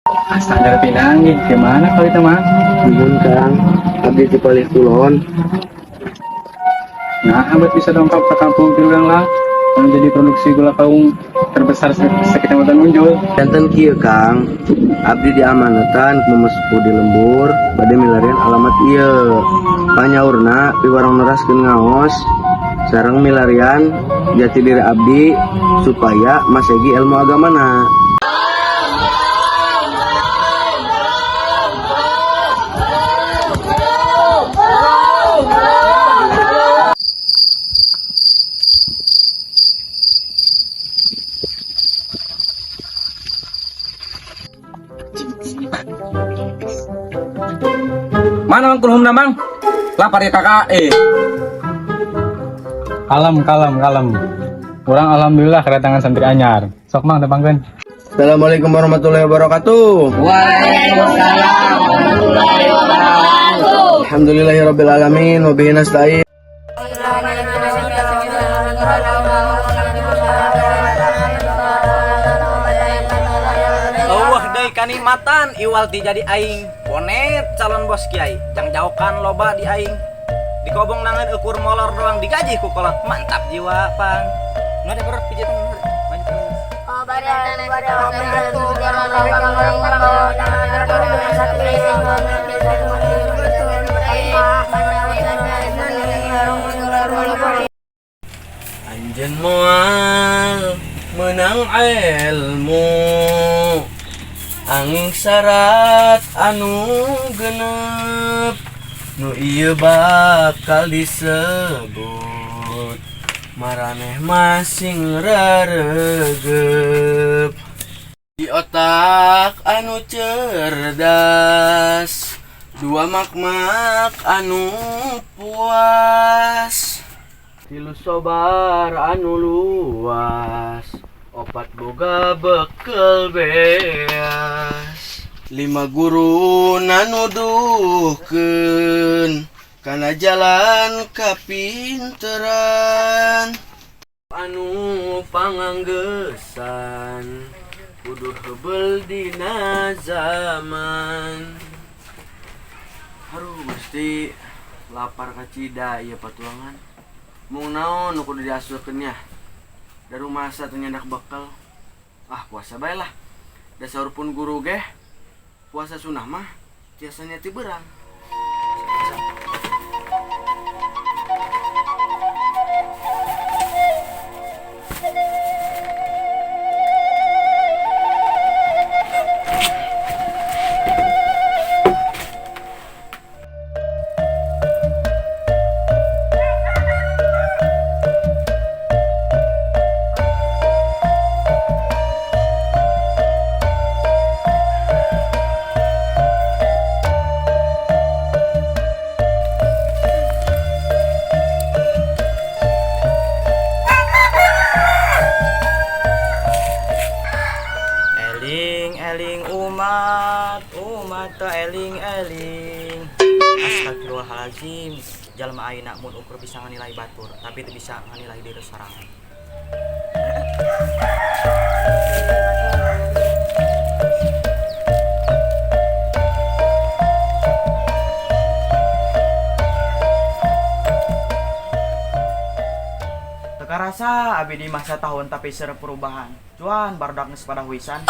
Astaga, pinanggih. Gimana kalau itu, Mang? Nuhun, Kang, abdi ti palih kulon. Nah, buat bisa dongkap ke kampung Pilulang lah. Yang jadi produksi gula kaung terbesar sekecamatan Munjul. Janten kieu, Kang, abdi diamanatan ku sepuh di lembur bade milarian alamat ieu. Panyaurna piwarang neraskeun ngaos sareng milarian jati diri abdi supaya masegi ilmu agamana. Mana Mang kulhumna, Mang? Lapar ya kakak eh. Kalem, kalem, kalem. Urang alhamdulillah kedatangan santri anyar. Sok, Mang, tepangkeun. Assalamualaikum warahmatullahi wabarakatuh. Waalaikumsalam warahmatullahi wabarakatuh. Alhamdulillahirabbil alamin wa bihi nasta'in. Eueuh deui kanikmatan iwal ti jadi aing. Bonet calon bos kiai, jang jauhkan loba di aing. Dikobong nangan ukur molor doang digaji ku kolot. Mantap jiwa pang. Nu ada berot pijitan nu ada. Lanjut. Anjeun moal menang ilmu angin syarat anu genep nu ieu bakal disebut maraneh masing raregep di otak anu cerdas dua mak-mak anu puas tilu sobar anu luas opat boga bekel beas lima guru nanuduhkeun kana jalan kapinteran anu panganggesan kudu hebel dina zaman. Aduh Gusti, lapar kacida ieu patuangan. Mung naon nu kudu diasukeun nya? Da rumasa teu nyandak bekal. Ah, puasa bae lah. Da saur pun guru geh puasa sunah mah biasanya ti berang. Eling eling umat, umat teu eling eling. Astagfirullahalazim. Jalma ayeuna mun ukur bisa nganilai batur, tapi teu bisa nganilai diri sorangan. Teu karasa abi di masa tahun tapi ser perubahan. Cuan barudak geus pada huisan.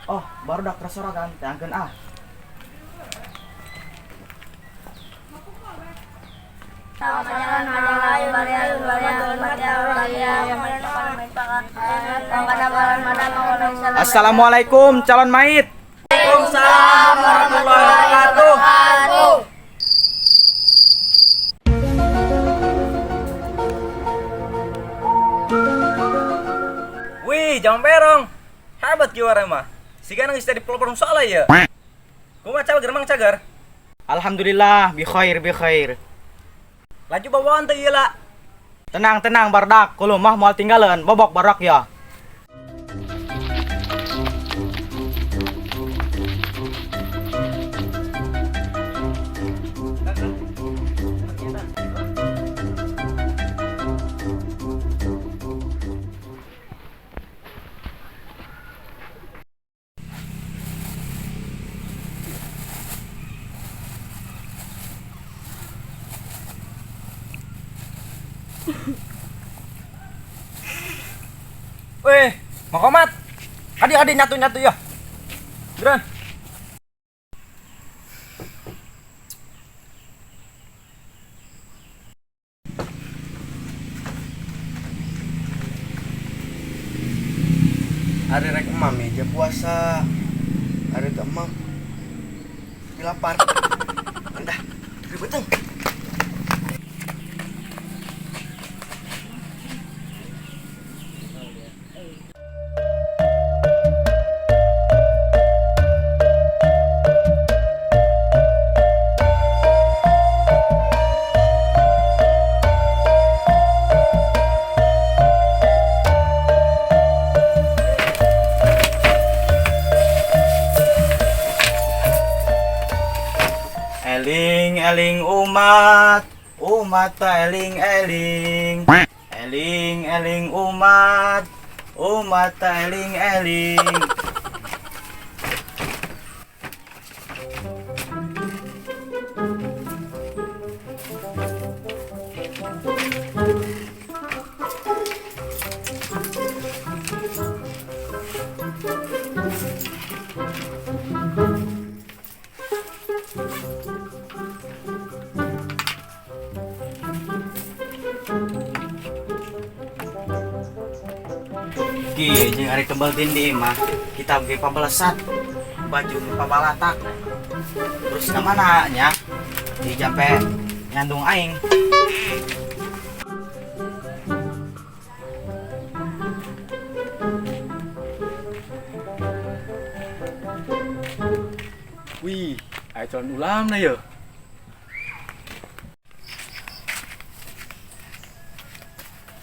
Oh, barudak resoragan teangkeun ah. Assalamualaikum calon mait. Waalaikumsalam warahmatullahi wabarakatuh. Wih, jangan perong. Hebat kiwara mah. Siga nangis dari pelopor musola ya. Kumaha cager, Mang, cager? Alhamdulillah bi khair bi khair. Laju bawaan teh ieu lah. Tenang tenang barudak, kulo mah moal tinggalan, bobok barudak ya. Mang Komat. Adi-adi nyatu-nyatu ya. Geran. Ari rek emam meja puasa. Ari teu emam. Dilapar. Rendah. Ribet euy. Eling eling umat, umat eling eling. Eling eling umat, umat eling eling. Ki, jeung ari kebel dindi mah kita ge pabelesat, baju ge pabalatak. Terus ka mana nya? Di jampe nyandung aing. Wih, aya calon ulam na yeuh.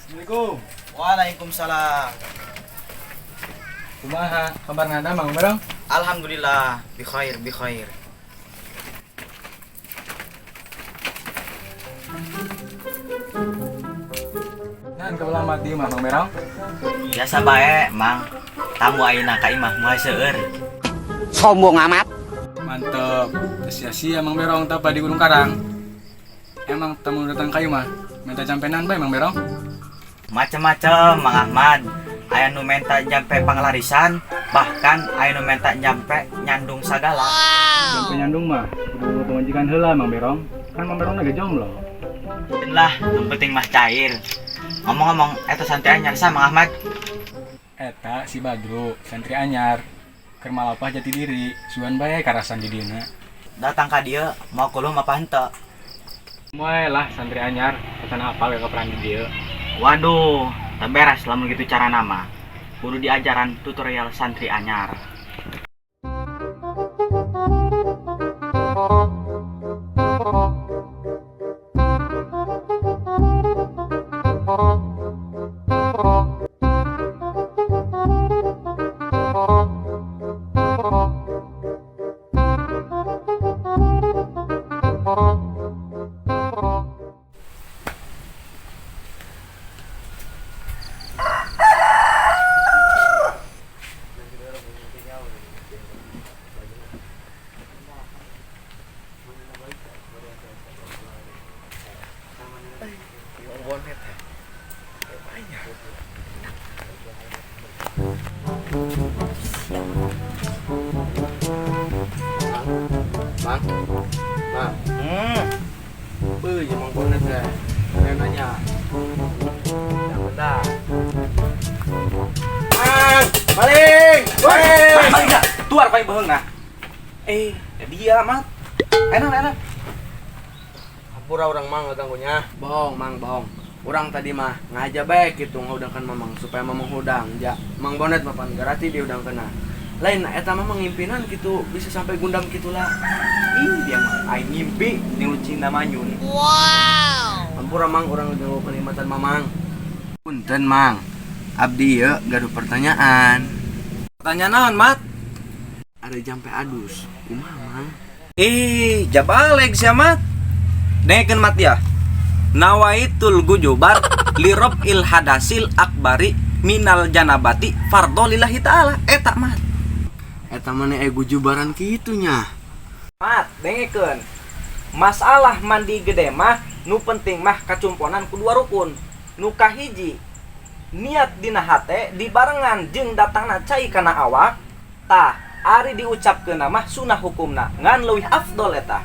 Assalamualaikum. Waalaikumsalam. Kumaha kabarna Mang Berong? Alhamdulillah, bi khair, bi khair. Nah, kaula mati mah Mang Berong. Biasa bae, Mang. Tamu ayeuna ka imah moal seueur. Sombong amat. Mantep. Sia-sia Mang Berong tapa di Gunung Karang. Emang tamu datang ka imah minta jampenan bae Mang Berong? Macem-macem Mang Ahmad. Aya nu menta jampe panglarisan, bahkan aya nu menta jampe nyandung sagala. Jampe nyandung mah kudu pamajikan heula Mang Berong. Kan Mang Berong lagi jomblo. Lah, yang penting mah cair. Ngomong-ngomong, eta santri anyar sa Mang Ahmad? Eta si Badru, santri anyar. Keur malapah jati diri, sugan bae karasan di dieuna. Datang ka dieu mau kulum apa henteu? Moe lah santri anyar, eta apal ke peran di dieu. Waduh, teu beres lamun gitu cara nama. Kudu diajaran tutorial santri anyar. Mang. Mang. Beuh, jeung Mang Bonet teh. Saya nanya. Yang bentar. Mang, maling. Weh. Maling dah. Tuar paling beheung nah. Dia mat. Enak, enak. Hampura urang Mang ngaganggunya. Bohong, Mang, bohong. Urang tadi mah ngaja bae kitu ngahudangkeun Mamang supaya Mamang hudang. Ja, Mang Bonet mah pan garati dihudangkeunna. Lain eta mah mangimpinan kitu bisa sampai gundam kitulah. Ih, dia mah aing ngimpi jeung Lucinta Manyun. Wow. Hampura Mang urang ngaganggu kenikmatan Mamang. Punten Mang. Abdi ieu gaduh pertanyaan. Pertanyaan naon, Mat? Ada jampe adus. Kumaha Mang? Ih, jabalek sia Mat. Dengekeun Mat ya. Nawaitul gujubar lirob il hadasil akbari minal janabati fardho lillahi ta'ala. Eta Mat. Eta mah aya gujubaran kitu nya. Mat, dengekeun. Masalah mandi gede mah nu penting mah kacumponan ku dua rukun. Nu kahiji Niat dina hate dibarengan jeung datangna cai kana awak, tah ari diucapkeun mah sunah hukumna, ngan leuwih afdol eta.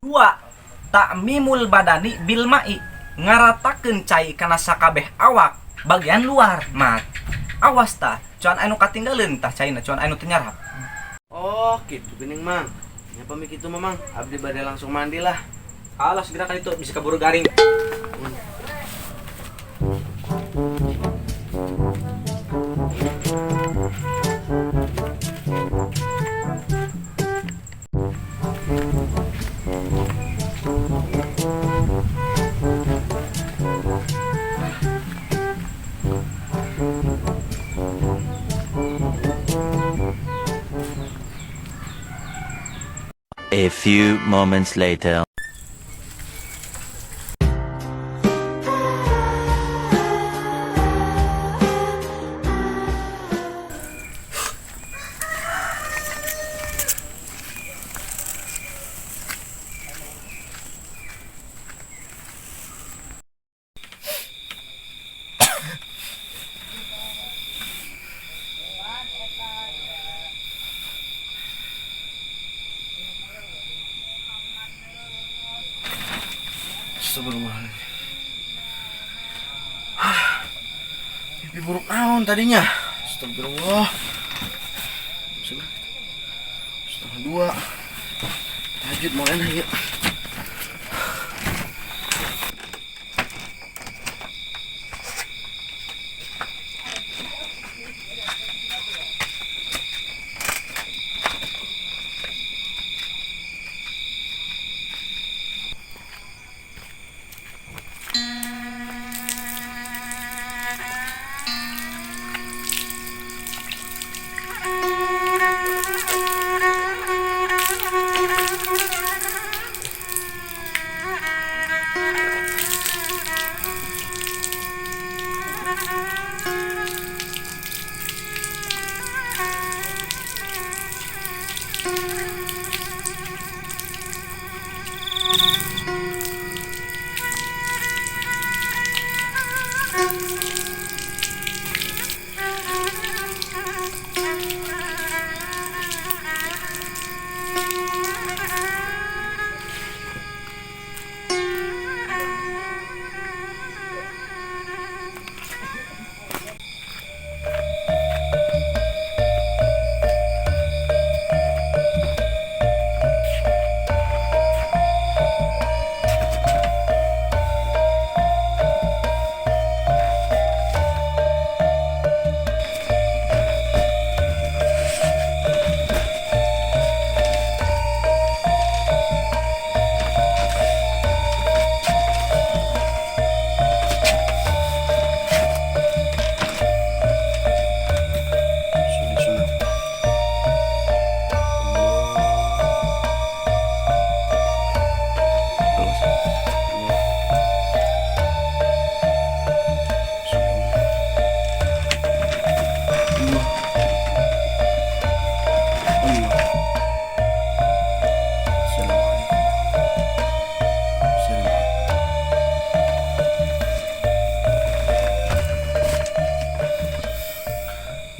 Dua, ta'mimul badani bil ma'i, ngaratakeun cai kana sakabeh awak bagian luar mat. Awas tah, cuan anu katinggaleun tah caina, cuan anu teu nyarap. Oh, gitu geuning, Mang. Nya pami kitu mah, Mang. Abdi bade langsung mandi lah. Alah, segera kali itu bisa keburu garing. A few moments later. Astagfirullahaladzim. Mimpi buruk naon tadinya? Astagfirullah. 1:30. Tahajud mau enak ya.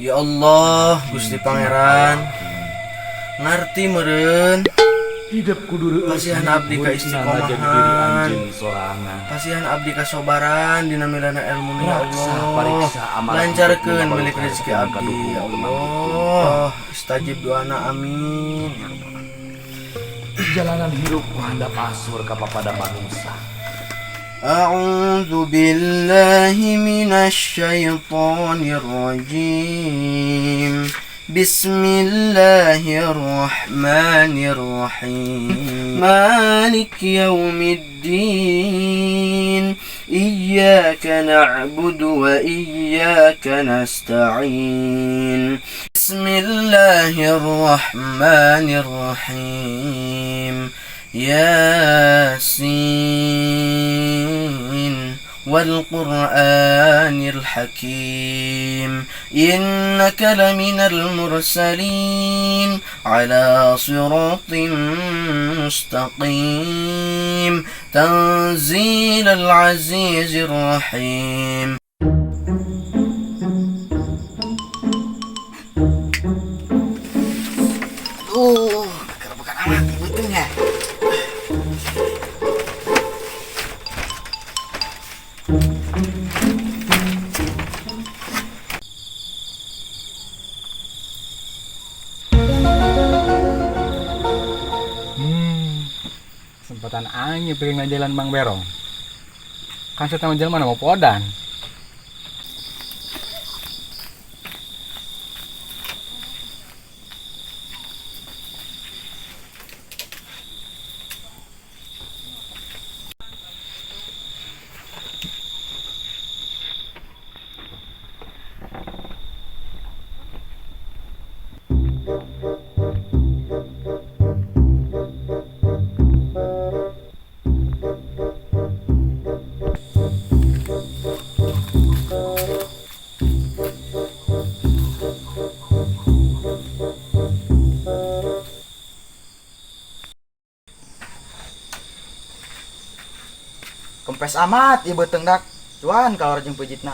Ya Allah, Gusti Pangeran. Ngarti meureun. Hidup kudu reueus. Pasihan abdi ka istiqomahan. Pasihan abdi kasobaran dina milana ilmu ya Allah. Lancarkeun milik rezeki abdi ya Allah. Istajib doana, amin. Jalanan hirup ku handap asur ka papada manusia. أعوذ بالله من الشيطان الرجيم. بسم الله الرحمن الرحيم. مالك يوم الدين. إياك نعبد وإياك نستعين. بسم الله الرحمن الرحيم. ياسين والقرآن الحكيم. إنك لمن المرسلين على صراط مستقيم. تنزيل العزيز الرحيم. Kesempatan aing pengen ngajalan Mang Berong. Kan saya tahu jelema mau podan. Kempes amat ieu beuteung dak. Cuan kalau jeung pejitna.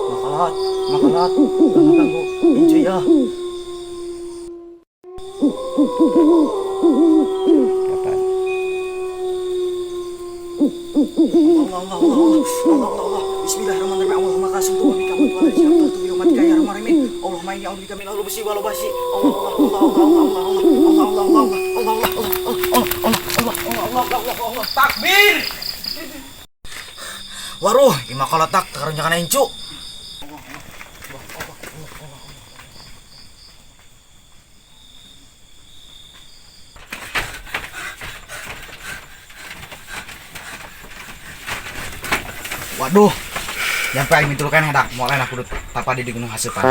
Makalot, makalot, ganggu ganggu, incu ya. Allah Allah Allah Allah Allah Allah. Bismillahirrahmanirrahim. Allahumma kasum tu bika wa tuwa rizqa tu bi umatika ya rahman rahim. Allahumma inni a'udzubika min al-khubuthi wal khaba'ith. Allah Allah Allah Allah Allah Allah Allah Allah Allah Allah Allah Allah Allah Allah Allah Allah Allah Allah. Takbir. Waruh, imah kolotak karunya kana incu. Waduh, nyampe aing mintul keneh dak, moal enak kudu tapa di Gunung Haseupan.